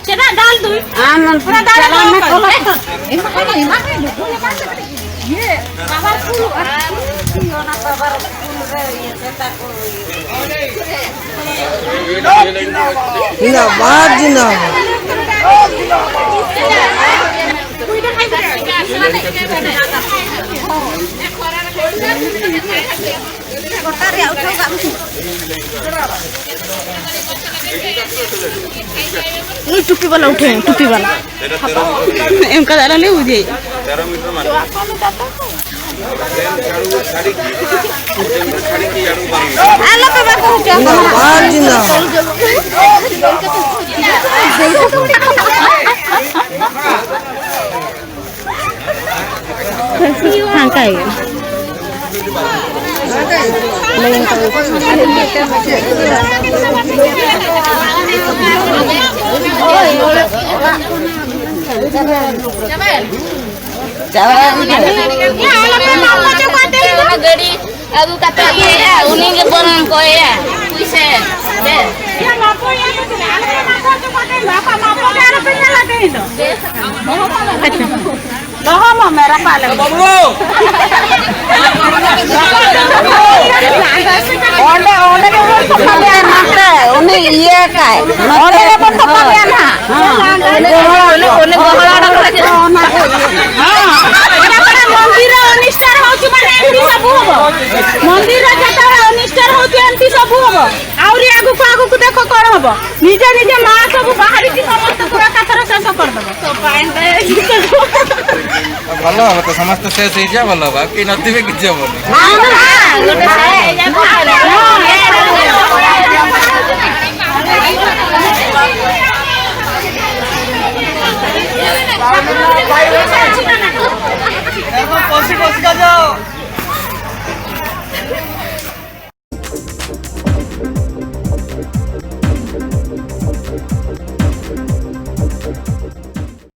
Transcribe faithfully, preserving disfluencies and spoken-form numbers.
ᱪᱮᱫᱟᱜ ᱫᱟᱞ ᱫᱩᱧ? ᱟᱢ ᱯᱩᱨᱟᱹ ᱫᱟᱞ ᱪᱟᱞᱟᱣ ᱢᱮ, ᱫᱚ ᱠᱚᱞᱚᱢ ᱠᱚ᱾ ᱮᱢᱟ ᱠᱟᱱᱟ, ᱮᱢᱟ ᱠᱟᱱᱟ, ᱞᱩᱰᱩ ᱞᱮ ᱮᱢᱟ ᱠᱟᱱᱟ᱾ ᱤᱭᱟᱹ, ᱨᱟᱵᱟᱨ ᱯᱷᱩᱞ ᱟᱨ ᱚᱱᱟ ᱨᱟᱵᱟᱨ ᱯᱷᱩᱞ ᱨᱮ ᱤᱭᱟᱹ ᱥᱮᱛᱟ ᱠᱚ ᱦᱩᱭᱩᱜᱼᱟ᱾ ᱡᱤᱱᱫᱟᱵᱟᱫ, ᱡᱤᱱᱫᱟᱵᱟᱫ᱾ ᱜᱚᱴᱟ ᱨᱮᱭᱟᱜ ᱩᱴᱷᱟᱹᱣ ᱠᱟᱜ ᱢᱮ᱾ ᱱᱩᱭ ᱴᱩᱯᱤ ᱵᱟᱞᱟ ᱩᱴᱷᱟᱹᱣ, ᱴᱩᱯᱤ ᱵᱟᱞᱟ᱾ ᱮᱢ ᱠᱟᱫᱟ ᱟᱞᱮ ᱞᱮ ᱵᱩᱡᱷᱟᱹᱣ᱾ ᱟᱞᱚ ᱯᱮ ᱵᱟᱠᱚ ᱦᱚᱪᱚ ᱟᱠᱚ᱾ ᱡᱤᱱᱫᱟᱵᱟᱫ, ᱡᱤᱱᱫᱟᱵᱟᱫ᱾ ᱯᱷᱟᱸᱠᱟ ᱜᱮ᱾ ᱪᱟᱵᱟᱭᱮᱱ ᱜᱮ᱾ ᱚᱱᱟ ᱜᱟᱹᱰᱤ ᱟᱹᱜᱩ ᱠᱟᱛᱮ ᱤᱭᱟᱹᱭᱟ, ᱩᱱᱤ ᱜᱮ ᱵᱚᱱ ᱠᱚᱭᱮᱭᱟ ᱯᱩᱭᱥᱟᱹ᱾ ᱫᱮ᱾ ᱫᱚᱦᱚ ᱢᱟ ᱢᱮ, ᱨᱟᱯᱟᱜ ᱞᱮ᱾ ᱚᱸᱰᱮ, ᱚᱸᱰᱮ ᱜᱮᱵᱚᱱ ᱛᱚᱯᱟ ᱞᱮᱭᱟ, ᱱᱚᱛᱮ᱾ ᱩᱱᱤ ᱤᱭᱟᱹ ᱠᱟᱭ᱾ ᱚᱸᱰᱮ ᱜᱮᱵᱚᱱ ᱛᱚᱯᱟ ᱞᱮᱭᱟ ᱱᱟᱦᱟᱜ᱾ ᱦᱮᱸ᱾ ᱩᱱᱤ ᱜᱚᱦᱚᱲ, ᱩᱱᱤ, ᱩᱱᱤ ᱜᱚᱦᱚᱲ ᱚᱰᱚᱠ ᱞᱟᱹᱜᱤᱫ᱾ ᱦᱮᱸ᱾ ᱚᱱᱟ ᱠᱚ᱾ ᱢᱚᱱᱫᱤᱨ ᱨᱮ ᱚᱱᱤᱥᱴᱟᱨ ᱦᱚᱸ ᱦᱚᱪᱚ ᱢᱟᱱᱮ ᱮᱢ ᱯᱤ ᱥᱟᱵᱩ ᱦᱚᱵᱚ᱾ ᱢᱚᱱᱫᱤᱨ ᱨᱮ ᱡᱟᱛᱟ ᱚᱱᱤᱥᱴᱟᱨ ᱦᱚᱸ ᱦᱚᱪᱚ ᱮᱢ ᱯᱤ ᱥᱟᱵᱩ ᱦᱚᱵᱚ᱾ ଆହୁରି ଆଗକୁ ଆଗକୁ ଦେଖ କଣ ହବ। ନିଜେ ନିଜେ ମା ସବୁ ବାହାରିକି ସମସ୍ତେ ପୁରା ଏକାଥର ଶେଷ କରିଦେବ। ଭଲ ହବ ତ, ସମସ୍ତେ ଶେଷ ହେଇଯିବା, ଭଲ ହବ। ଆଉ କେହି ନଥିବେ, କିଛି ହବନି।